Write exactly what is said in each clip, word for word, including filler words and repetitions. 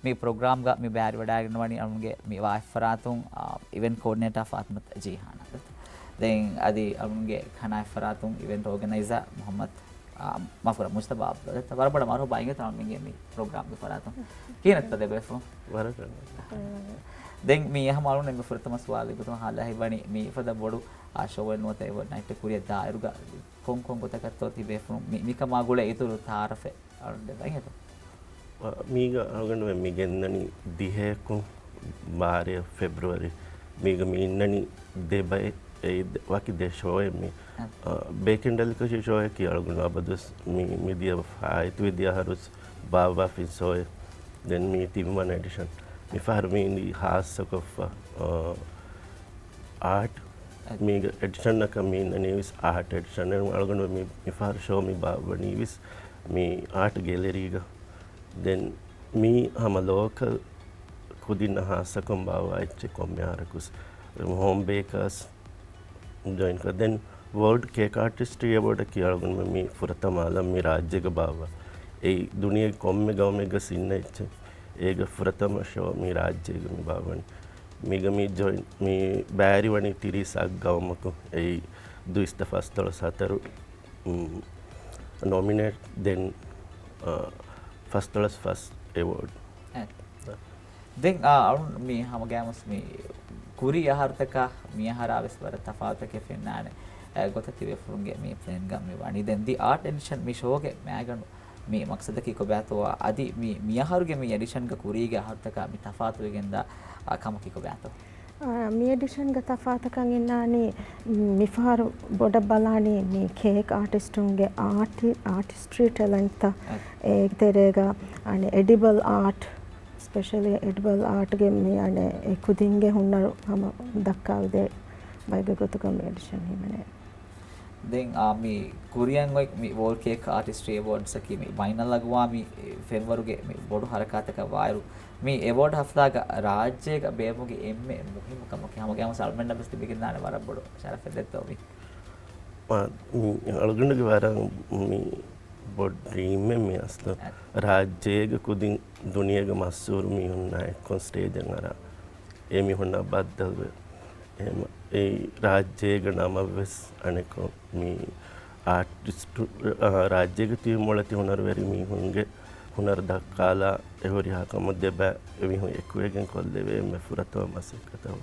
މި ޕްރޮގްރާމްގަ މި ބައިވެރިވަޑައިގަންނަވަނީ އަޅުގަނޑުގެ މި ވާތްފަރާތުން، އާ، އިވެންޓް ކޯޑިނޭޓާ ފާތިމަތު ޖީހާނާ. ދެން އަދި އަޅުގަނޑުގެ ކަނާތްފަރާތުން އިވެންޓް އޯގަނައިޒާ މުޙައްމަދު، އާ، މާފުރަ މުޖްތަބާ އަބްދުﷲ. ވަރަށް ބޮޑަށް މަރުޙަބާ އިނގޭތޯ އަޅުގަނޑުގެ މި ޕްރޮގްރާމްގެ ފަރާތުން. ކިހިނެއްތަ ދެބޭފުޅުން؟ ވަރަށް ރަނގަޅު. ދެން މި ހަމަ އަޅުގަނޑު މި ފުރަތަމަ ސުވާލެއް ގޮތުން ހާލާ ހިތްވަނީ މި ފަދަ ބޮޑު، އާ، ޝޯއެއް ނުވަތަ އެވޯޑް ނައިޓެއް ކުރިއަށް ދާއިރުގަ ކޮން ކޮން ގޮތަކަށްތޯ ތިބޭފުޅުން މި، މިކަމާ ގުޅޭ އިތުރު ތައާރަފެއް އަޅުގަނޑު ދެއްވަން އެތޯ؟ މީގަ އަޅުގަނޑުމެން މި ގެންދަނީ ދިހައަކު ބާރަ ފެބްރުއަރީ. މީގަ މި އިންނަނީ ދެ ބައެއް، އެއީ ދެ، ވަކި ދެ ޝޯއެއް މި. އަ، ބޭކަން ޑެލިކަސީ ޝޯއަކީ އަޅުގަނޑު އަބަދުވެސް މި، މިދިޔަ ފާއިތުވި ދިޔަ އަހަރުވެސް ބާއްވާފިން ޝޯއެއް. ދެން މީ ތިންވަނަ އެޑިޝަން. މި ފަހަރު މީ ހާއްސަކޮށްފަ، އަ، އާޓް. އަ، މީގަ އެޑިޝަންއަކަށް މި އިންނަނީވެސް އާޓް އެޑިޝަން. އަޅުގަނޑު މި، މި ފަހަރު ޝޯ މި ބާއްވަނީވެސް މި އާޓް ގެލެރީގަ. ދެން މީ ހަމަ ލޯކަލް ކުދިންނަށް ހާއްސަކޮށް ބާއްވާ އެއްޗެއް ކޮންމެ އަހަރަކުސް ހޯމް ބޭކާސް ޖޮއިން ކޮށް. ދެން ވޯލްޑް ކޭކް އާޓިސްޓްރީ އެވޯޑަކީ އަޅުގަނޑުމެން މި ފުރަތަމަ އަލަށް މި ރާއްޖޭގަ ބާއްވާ. އެއީ ދުނިޔޭގެ ކޮންމެ ގައުމެއްގަ ސިންނަ އެއްޗެއް. އޭގެ ފުރަތަމަ ޝޯ މި ރާއްޖޭގަ މި ބާއްވަނީ. މީގަ މި ޖޮއިން، މި ބައިވެރިވަނީ ތިރީސް އަށް ގައުމަކު. އެއީ ދުއިސައްތަ ފަސްދޮޅަސް ހަތަރު ނޮމިނޭޓް ދެން، އަ، ފަސްދޮޅަސް ފަސް އެވޯޑް. އެ. ދެން، އަ، އަޅުން މި ހަމަގައިމުސް މި ކުރީ އަހަރުތަކާ މި އަހަރާ ވެސް ވަރަށް ތަފާތުތަކެއް ފެންނާނެ. އެ، ގޮތަށް ތިބޭފުޅުންގެ މި ޕްލޭންގަ މި ވަނީ. ދެން ދި އާޓް އެޑިޝަން މި ޝޯގެ މައިގަނޑު މި މަޤްޞަދަކީ ކޮބާތޯ؟ އަދި މި، މި އަހަރުގެ މި އެޑިޝަންގަ ކުރީގެ އަހަރުތަކާ މި ތަފާތުވެގެންދާ، އަ، ކަމަކީ ކޮބާތޯ؟ އާ، މި އެޑިޝަންގަ ތަފާތަކަށް އިންނާނީ، މިފަހަރު ބޮޑަށް ބަލާނީ މި ކޭކް އާޓިސްޓުންގެ އާޓި-، އާޓިސްޓްރީ ޓެލެންޓްތައް، އެ. އޭގެ ތެރޭގަ އަނެއް އެޑިބަލް އާޓް، ސްޕެޝަލީ އެޑިބަލް އާޓްގެ މި އަނެއް އެ ކުދިންގެ ހުނަރު ހަމަ ދައްކާލަދޭ ބައެއްގެ ގޮތުގަ މި އެޑިޝަން ހިމެނޭ. ދެން، އާ، މި ކުރިއަށް އޮތް މި ވޯލްޑް ކޭކް އާޓިސްޓްރީ އެވޯޑްސް އަކީ މި ބައިނަލްއަގުވާމީ ފެންވަރުގެ މި ބޮޑު ހަރަކާތަކަށް ވާއިރު، މި އެވޯޑް ހަފްތާގަ ރާއްޖޭގަ ބޭއްވުމުގެ އެންމެ މުހިއްމު ކަމަކީ ހަމަގައިމުވެސް އަޅުމެންނަށް ވެސް ލިބިގެންދާނެ ވަރަށް ބޮޑު ޝަރަފެއް ދެއްތޯ މި. މި އަޅުގަނޑުގެ ވަރަށް މި ބޮޑު ޑްރީމެއް މި އަސްލު. އެ. ރާއްޖޭގަ ކުދިން ދުނިޔޭގެ މަޝްހޫރު މީހުންނާ އެއްކޮށް ސްޓޭޖަށް އަރާ އެ މީހުންނާ ބައްދަލުވެ. އެހެން އެ ރާއްޖޭގެ ނަމަށްވެސް އަނެއްކޮށް މި އާޓިސްޓު، އާ، ރާއްޖޭގެ ތިބި މޮޅެތި ހުނަރުވެރި މީހުންގެ ހުނަރު ދައްކާލާ އެ ހުރިހާ ކަމަށް ދެބައި އެމީހުން އެކުވެގެން ކޮށްލެވޭ އެންމެ ފުރަތަމަ މަސައްކަތަށް.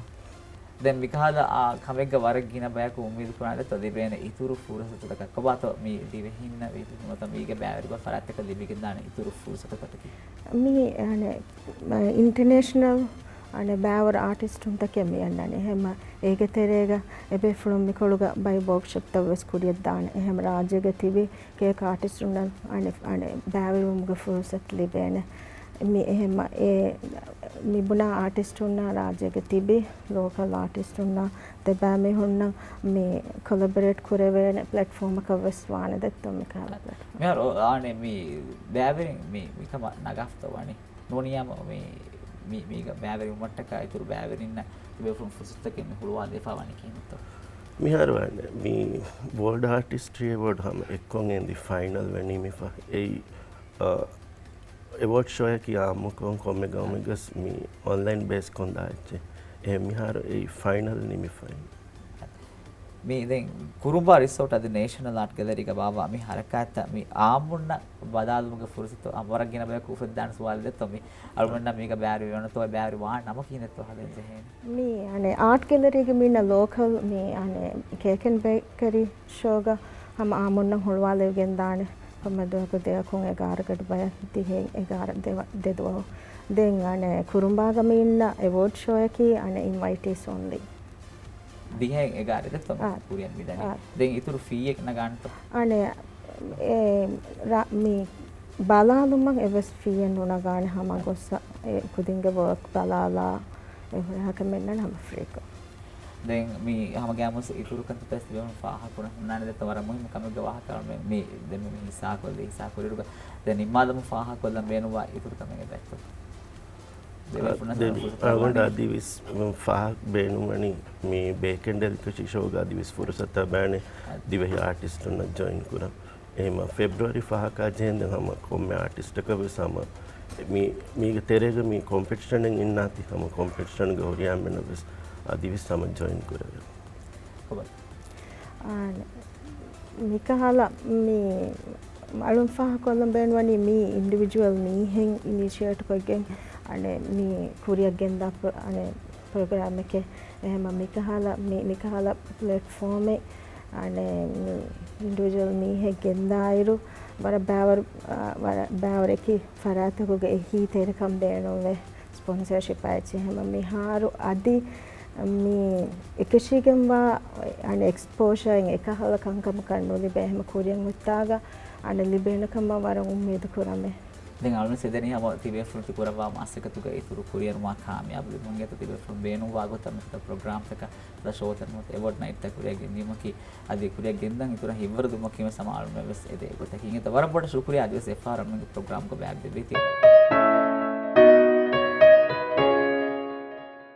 ދެން މިކަހަލަ، އާ، ކަމެއްގަ ވަރަށް ގިނަ ބަޔަކު އުއްމީދު ކުރާނެ ދެއްތޯ ލިބޭނެ އިތުރު ފުރުސަތުތަކަށް. ކޮބާތޯ މި ދިވެހިންނަށް ނުވަތަ މީގެ ބައިވެރިވާ ފަރާތްތަކަށް ލިބިގެންދާނެ އިތުރު ފުރުސަތުތަކަކީ؟ މި، އަނެއް، އިންޓަނޭޝަނަލް، އަނެއް، ބައިވަރު އާޓިސްޓުންތަކެއް މި އަންނަނީ. އެހެން އޭގެ ތެރޭގަ އެބޭފުޅުން މިކޮޅުގަ ބައެއް ވޯކްޝޮޕްތައް ވެސް ކުރިއަށްދާނެ. އެހެން ރާއްޖޭގަ ތިބި ކޭކް އާޓިސްޓުންނަށް އަނެއް، އަނެއް، ބައިވެރިވުމުގެ ފުރުސަތު ލިބޭނެ. މި އެހެން އެ، މި ބުނާ އާޓިސްޓުންނާ ރާއްޖޭގަ ތިބި ލޯކަލް އާޓިސްޓުންނާ ދެބައިމީހުންނަށް މި ކޮލަބަރޭޓް ކުރެވޭނެ ޕްލެޓްފޯމަކަށް ވެސް ވާނެ ދެއްތޯ މި ކަހަލަ ޕްލެޓްފޯމް. މިހާރު އާނެ މި ބައިވެރިން މި، މިކަމަށް ނަގާފަތޯ ވަނީ. ނޫނިޔާމަ މި، މި، މީގަ ބައިވެރިވުމަށްޓަކާ އިތުރު ބައިވެރިންނަށް ތިބޭފުޅުން ފުރުސަތުތަކެއް މި ހުޅުވާލައިފަ ވަނީ ކިހިނެއްތޯ؟ މިހާރު ވާނެ މި ވޯލްޑް އާޓިސްޓްރީ އެވޯޑް ހަމަ އެއްކޮށް އެނދި ފައިނަލް ވެ ނިމިފަ. އެއީ، އަ، އެވޯޑް ޝޯއަކީ އާއްމުކޮށް ކޮންމެ ގައުމެއްގަސް މި އޮންލައިން ބޭސް ކޮންދާ އެއްޗެއް. އެހެން މިހާރު އެއީ ފައިނަލް ނިމިފައި. މި ދެން ކުރުނބާ ރިސޯޓް އަދި ނޭޝަނަލް އާޓް ގެލަރީގަ ބާއްވާ މި ހަރަކާތްތައް މި އާއްމުންނަށް ބަލާލުމުގެ ފުރުސަތު ވަރަށް ގިނަ ބަޔަކު އުފެއްދާނެ ސުވާލެއް ދެއްތޯ މި އަޅުގަނޑަށް މީގަ ބައިވެރިވެވޭނެތޯ ބައިވެރިވާނެ ނަމަ ކިހިނެއްތޯ ހަދަން ޖެހޭނެ؟ މި އަނެއް އާޓް ގެލަރީގެ މީނަ ލޯކަލް މި އަނެއް ކޭކް އެންޑް ބޭކަރީ ޝޯގަ ހަމަ އާއްމުންނަށް ހުޅުވާލެވިގެން ދާނެ. ކޮންމެ ދުވަހަކު ދެއަކުން އެގާރަ ގަޑި ބަޔަށް ދިހައިން އެގާރަ ދެ ދެ ދުވަހު. ދެން އަނެއް ކުރުނބާގަ މި އިންނަ އެވޯޑް ޝޯއަކީ އަނެއް އިންވައިޓީސް އޮންލީ. ދިހައިން އެގާރަ ދެއްތޯ މި ކުރިއަށް މިދަނީ. ދެން އިތުރު ފީއެއް ނަގާނެތޯ؟ އަނެއް އެ ރަ-، މި ބަލާލުމަށް އެއްވެސް ފީއެއް ނުނަގާނެ ހަމަ ގޮއްސަ އެ ކުދިންގެ ވޯކް ބަލާލާ އެ ހުރިހާ ކަމެއް ނަން ހަމަ ފްރީކޮށް. ދެން މި ހަމަގައިމުވެސް އިތުރު ކަންތައްތައް ތިބޭފުޅުން ފާހަގަކުރަން ހުންނާނެ ދެއްތޯ ވަރަށް މުހިއްމު ކަމެއްގެ ވާހަކަ މި، މި ދެން މި ހިއްސާކޮށްލި ހިއްސާކުރިއިރުގަ ދެން ނިންމާލަމުން ފާހަގަކޮށްލަން ބޭނުންވާ އިތުރު ކަމެއް އެބައެއްތޯ؟ ދެން ފާހަގަ ބޭނުންވަނީ މި ބޭކަން ޑެލިކަސީ ޝޯގަ އަދިވެސް ފުރުސަތު ބާނެ ދިވެހި އާޓިސްޓުންނަށް ޖޮއިން ކުރަން. އެހެމަ ފެބްރުއަރީ ފަހަކާ ޖެހެންދެން ހަމަ ކޮންމެ އާޓިސްޓަކަށް ވެސް ހަމަ މި މީގެ ތެރޭގަ މި ކޮމްޕިޓިޝަނެއް އިންނާތީ ހަމަ ކޮމްޕިޓިޝަންގެ ހުރިހާ އެންމެންނަށް ވެސް އަދިވެސް ހަމަ ޖޮއިން ކުރެވޭ. އާނ، މިކަހަލަ މި އަޅުން ފާހަގަކޮށްލަން ބޭނުންވަނީ މީ އިންޑިވިޖުއަލް މީހެއް އިނިޝިއޭޓް ކޮށްގެން އަނެއް މި ކުރިއަށް ގެންދާ ޕްރޮ-، އަނެއް ޕްރޮގްރާމެކޭ. އެހެމަ މިކަހަލަ މި، މިކަހަލަ ޕްލެޓްފޯމެއް އަނެއް މި އިންޑިވިޖުއަލް މީހެއް ގެންދާއިރު ވަރަށް ބާވަރު، އާ، ވަރަށް ބާވަރެކި ފަރާތަކުގެ އެހީތެރިކަން ބޭނުންވެ ސްޕޮންސަރޝިޕް އައިއްޗެ. ހަމަ މިހާރު އަދި މި އެކަށީގެންވާ އަނެއް އެކްސްޕޯޝަރ އެކަހަލަ ކަންކަމަކަށް ނުލިބޭ ހަމަ ކުރިއަށް އޮތާގަ އަނެއް ލިބޭނެ ކަމަށް ވަރަށް އުއްމީދު ކުރަމޭ. ދެން އަޅުން ސެދެނީ ހަމަ ތިބޭފުޅުން ތި ކުރައްވާ މަސައްކަތުގައި އިތުރު ކުރިއަރުމާ ކާމިޔާބު ލިބުމުން ގެތަ ތިބޭފުޅުން ބޭނުންވާ ގޮތަށް މިފަދަ ޕްރޮގްރާމްތަކަށް ދަށޯތަން ނުވަތަ އެވޯޑް ނައިޓްތައް ކުރިއަށް ގެންދިޔުމަކީ އަދި ކުރިއަށް ގެންދަން އިތުރަށް ހިތްވަރު ދުމަކީ ވެސް ހަމަ އަޅުމެން ވެސް އެދޭ ގޮތަކީ. އިނގޭތަ ވަރަށް ބޮޑަށް ޝުކުރިއްޔާ އަދިވެސް އެއްފަހަރަށް މި ޕްރޮގްރާމްގަ ބައިވެރިވީތީ.